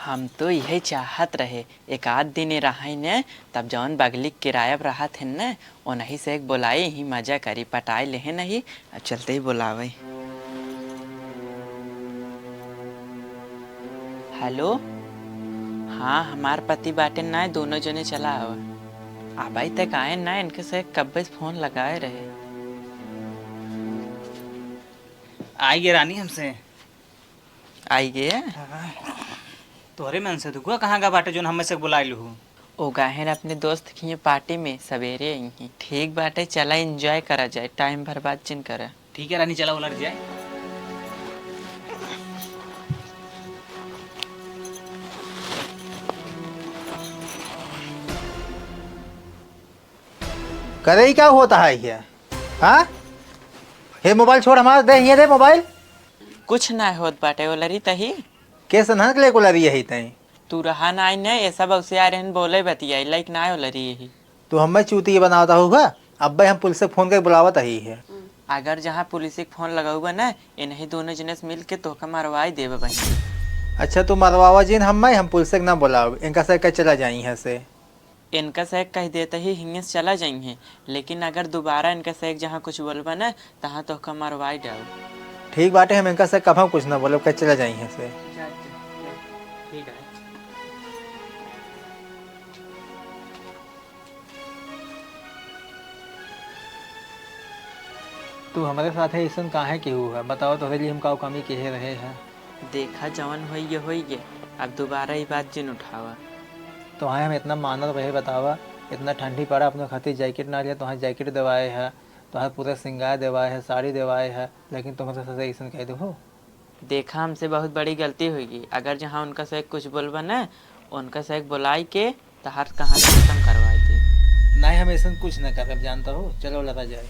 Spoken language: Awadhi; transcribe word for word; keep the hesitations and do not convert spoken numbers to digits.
हम तो यही चाहत रहे, एक आध दिन रहइ न, तब जौन बगली के किराया पर रहत हन न, ओनही से एक बोलाई ही, मजा करी, पटाई लेहे नहीं। अब चलते ही बोलावे। हेलो, हाँ, हमार पति बाटे ना, दोनों जने चला आवा। अबही तक आए ना, इनके से कब्बे से फोन लगाए रहे। आई गे रानी हमसे। आई गे? हाँ। तोहरे मन से दुगुआ कहाँ गा बाटे, जोन हमें से बुलाए लुहू? ओ गाहेन अपने दोस्त किहे पार्टी में, सवेरे अइहीं। ठीक बाटे, चला एंजॉय करा जाए, टाइम बर्बाद जिन करा। ठीक है रानी, चला उलट जाए। करे, ई का होत है ये? हाँ? हे मोबाइल छोड़ हमार, दे, ये दे मोबाइल। कुछ ना होत बाटे, ओलरी तही। के सनहन के लेके ओलरी यही तई? तू रहा ना आई ने, ये सब औसे आ रहन बोले बतियाई, लाइक ना ओलरी यही। तू हमें चूती बनावत हऊ हा? अब्बे हम पुलिस से फोन करके बुलावत ही है। अगर जहाँ पुलिस के फोन लगउबा ना, इन्हीं दोनों जने से मिल के तोहका मरवाई देबे बहिन। अच्छा, तू मरवावा जिन हमें, हम पुलिस के ना बुलाओ, इनका से कह चला जाई यहाँ से। इनका से कह देते ही हिंगे से चला जाइहें, लेकिन अगर दोबारा इनका से जहाँ कुछ बोलबा ना, तहाँ तोहका मरवाई डाल। ठीक बाटे, हम इनका से कभा कुछ ना बोलब, कह चला जाइहें से। जा, जा, जा। ठीक है। तू हमरे साथे अइसन काहे केहू है? बतावा, तोहरे लिए हम का कमी केहे रहे हैं? देखा, जवन होई ये होई गे, अब दोबारा ई बात जिन उठावा। तोहाय हम इतना मानत रहे, बतावा, इतना ठंडी पड़ा, अपने खातिर जैकेट ना लिया, तोहाय जैकेट देवाए है, तोहाय पूरा सिंगार देवाए है, साड़ी देवाए है, लेकिन तुम हमरे साथे अइसन कह दो हो। देखा, हमसे बहुत बड़ी गलती होइगी। अगर जहाँ उनका से कुछ बोलबा न, उनका से एक बोलाई के तहार कहानी खत्म करवाई दी। नहीं, हम अइसन कुछ न करब, जानता हो। चलो, लता जाए।